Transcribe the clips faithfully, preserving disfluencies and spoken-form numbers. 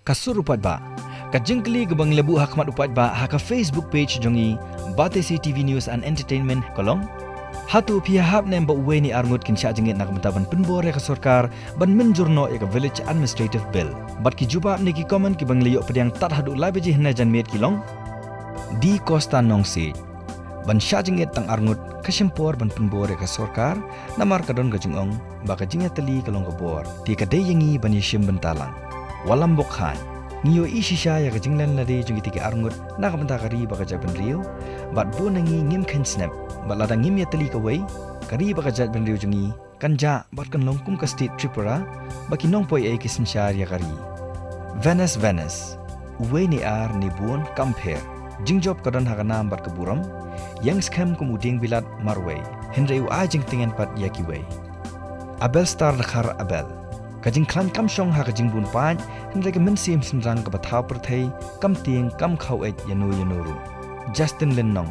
Ka sur u paidbah. Ka jingkylli kaba ngi la buh ha khmat u paidbah ha ka Facebook page jong ngi, Batesi T V News and Entertainment, ka long: Hato phi hap ne em ba uwei ne ar ngut kin shah jingit na ka bynta ban pynbor ïa ka sorkar ban mynjur noh ïa ka Village Administrative Bill? Bad ki jubab ne ki comment kiba ngi la ïoh pdiang tad haduh lai baje hynne janmiet ki long: D Costa Nongsiej: Ban shah jingit tang ar ngut ka shim por ban pynbor ïa ka sorkar, namar ka don ka jingong ba ka jingïatylli ka long ka bor. Te ka dei ïa ngi ban ïashim bynta lang. Wallam Bok Khan: Ngi ïohi shisha ïa ka jinglen lade jong kito ki ar ngut na ka bynta ka ri bad ka jaitbynriew, bad bun na ngi ngim kheiñ snep. Bad lada ngim ïatylli kawei, ka ri bad ka jaitbynriew jong ngi kan jah bad kan long kum ka state Tripura, ba ki nongpoi ei ki synshar ïa ka ri. Venus Venus: Uwei ne ar ne bun kam pher. Jingjop ka don ha ka nam bad ka burom. Ïeng skhem kum u dieng bilat marwei, hynrei u ai jingtngen pat ïa kiwei. Abel Star Dkhar Abel: Ka jingkhlaiñ kam shong ha ka jingbun paid, hynrei ka mynsiem shynrang kaba thaw pyrthei kam tieng, kam khaw eit ïano ïano ruh. Justin Lynnong: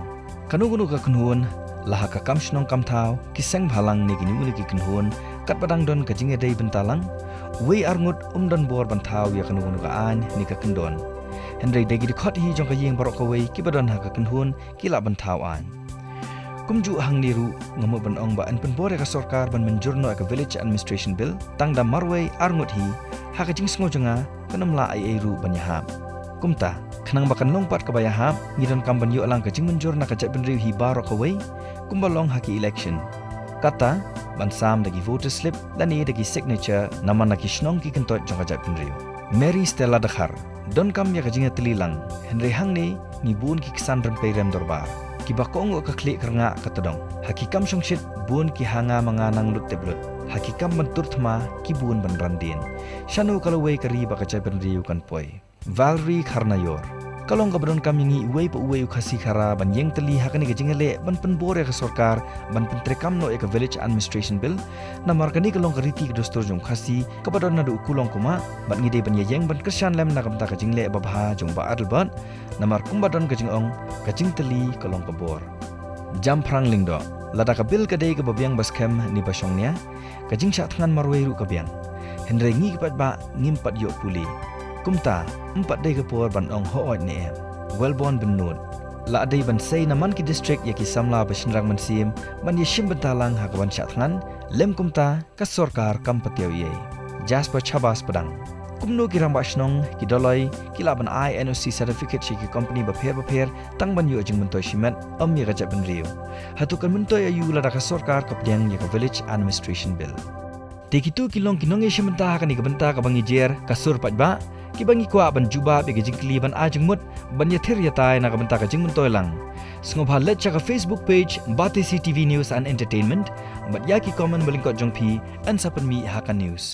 Kano kano ka kynhun, la ha ka kam shnong kam thaw, ki seng bhalang ne kino kino ki kynhun, katba dang don ka jingïadei bynta lang, uwei ar ngut um don bor ban thaw ïa kano kano ka aiñ ne ka kyndon. Hynrei da ki dkhot hi jong ka ïing baroh kawei kiba don ha ka kynhun ki lah ban thaw aiñ. Kumjuh hangne ruh nga mut ban ong ba yn pynbor ïa ka sorkar ban mynjur noh ïa ka Village Administration Bill, tang da marwei ar ngut hi, ha ka jingsngew jong nga kan ym lah ei ei ruh ban ïahap. Kumta, khnang ba kan long pat kaba ïahap, ngi donkam ban ïoh lang ka jingmynjur na ka jaitbynriew hi baroh kawei, kumba long ha ki election. Kata, ban sam da ki voter slip, lane da ki signature na man la ki shnong ki kyntoit jong ka jaitbynriew. Mary Stella Dkhar: Donkam ïa ka jingïatylli lang, hynrei hangne ngi bun ki ksan rympei rem dorbar, kiba kohnguh ka khlieh kyrngah ka tdong. Ha ki kam shongshit bun ki ha nga ma nga nang lut tip lut. Ha ki kam ban tur thma ki bun ban ran dien. Shano ka lawei ka ri bad ka jaitbynriew kan poi? Valerie Kharnaior: Ka long kaba donkam ïa ngi uwei pa uwei u Khasi Khara ban ïeng tylli ha kane ka jingïaleh ban pynbor ïa ka sorkar ban pyntreikam noh ïa ka Village Administration Bill, namar kane ka long ka riti ka dustur jong u Khasi kaba don naduh u kulong kumah, bad ngi dei ban ïaïeng ban kyrshan lem na ka bynta ka jingleh babha jong u Bah Adelbert, namar kumba don ka jingong, ka jingtylli ka long ka bor. Jamphrang Lyngdoh: Lada ka bill ka dei kaba biang ba skhem ne ba shongnia, ka jingshah thngan marwei ruh ka biang. Hynrei ngi ki paidbah ngim pat ïoh pule. Kumta, ym pat dei ka por ban ong hooid ne em. Wellborn Bynnud: La dei ban sei na man ki district ïa ki samla ba shynrang mynsiem ban ïashim bynta lang ha ka ban shah thngan, lym kumta ka sorkar kam patiaw ei ei. Jasper Chabas Pdang: Kumno ki rangbah shnong, ki dolloi, ki lah ban ai N O C certificate sha ki company bapher bapher tang ban ïoh jingmyntoi shimet, ym ïa ka jaitbynriew? Hato kan myntoi aïu lada ka sorkar ka pdiang ïa ka Village Administration Bill? Te kito ki long ki nongïashim bynta ha kane ka bynta kaba ngi jer Ka Sur Paidbah, kiba ngi kwah ban jubab ïa ka jingkylli ban ai jingmut, ban ïathir ïatai na ka bynta ka jingmyntoi lang. Sngewbha leit sha ka Facebook page Batesi T V News and Entertainment, bad ïa ki comment ba lyngkot jong phi yn sa pynmih ha ka news.